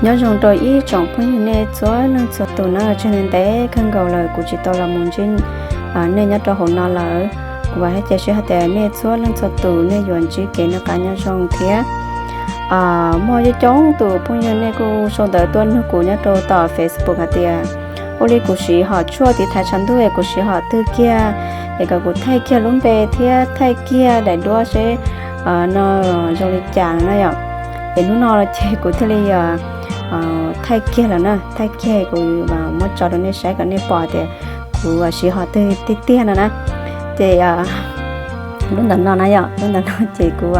Nyob zoo rau ib tsoom phooj ywg nej txhua leej txhua tus na, tseg ntev kawg nkaus lawm kuv tsis tau los mus ntsib nej nyob rau hauv no lawm. Kuv vam thiab cia siab hais tias nej txhua leej txhua tus nej yuav ntsib kev noj qab nyob zoo thiab. Muaj coob coob tus phooj ywg nej kuj sau ntawv tuaj nug kuv nyob rau tom Facebook hais tias ua li kuv siv hom tshuaj tiv thaiv tshav ntuj es kuv siv hom twg kiag, es kom kuv thaij kiag lub npe thiab thaij kiag daim duab seb no zoo li cas no na yom. Es hnub no ces kuv thiaj li thaij kiag lawm na, thaij kiag kuv muab tso rau nej saib kom nej pom tias kuv siv hom twg tiag tiag no na. Ces lub ntawm no na yom, lub ntawm no ces kuv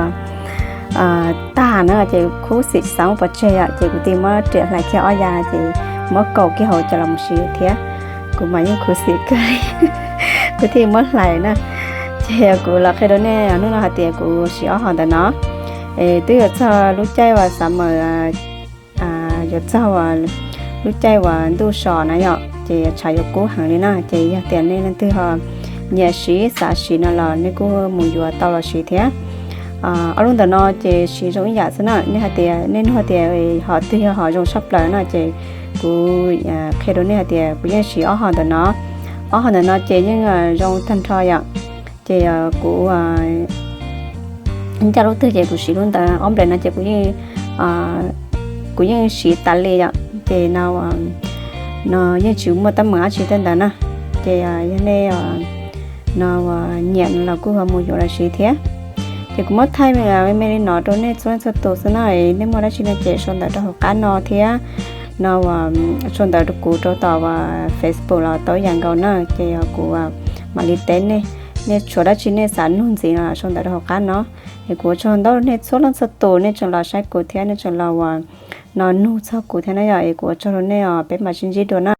tag na ces khuv xim xav mus pov tseg yom, ces kuv thiaj muab riam hlais kiag ob yav ces muab kaus kiag hauv coj los mus siv thiab. Kuv mas yeej khuv xim kawg li, kuv thiaj muab hlais na. Ces kuv los qhia rau nej hnub no hais tias kuv siv ob hom ntawm no, es twb yuav txog lub caij uas summer, yuav txog lub caij uas ntuj so na yom, ces tshav yuav kub heev li na. Ces yog tias nej leej twg ho nyiam siv xav siv no los nej kuj mus yuav tau los siv thiab. Ob lub ntawm no ces siv zoo ib yam xwb na. Nej hais tias nej nug tias hom twg yog hom zoo tshaj plaws no ces kuv qhia rau nej hais tias kuv yeej siv ob hom ntawm no. Ob hom ntawm no ces yeej zoo tag nrho yom. Ces kuv ncaj lub twg ces kuv siv lub ntawd, ob nplej no ces kuv yeej siv tas li yom. Ces no yeej tsis muaj teeb meem dab tsi tej ntawd na. Ces yog nej no nyiam no los kuj ho mus yuav los siv thiab. Ces kuv muab thaij me me li no rau nej txhua txhua tus xwb na. Nej muaj dab tsi no ces sau ntawv rau hauv qab no thiab no, sau ntawv rau kuv rau tom Facebook los tau ib yam nkaus na. Ces kuv mam li teb nej, nej tshuav dab tsi nej xav nug ntxiv no sau ntawv rau hauv qab no. Es kuv ua tsaug ntau nej txhua leej txhua tus nej tseem los saib kuv thiab nej tseem los uas no nug txog kuv thiab na yom. Es kuv ua tsaug rau nej os, peb mam sib ntsib dua na.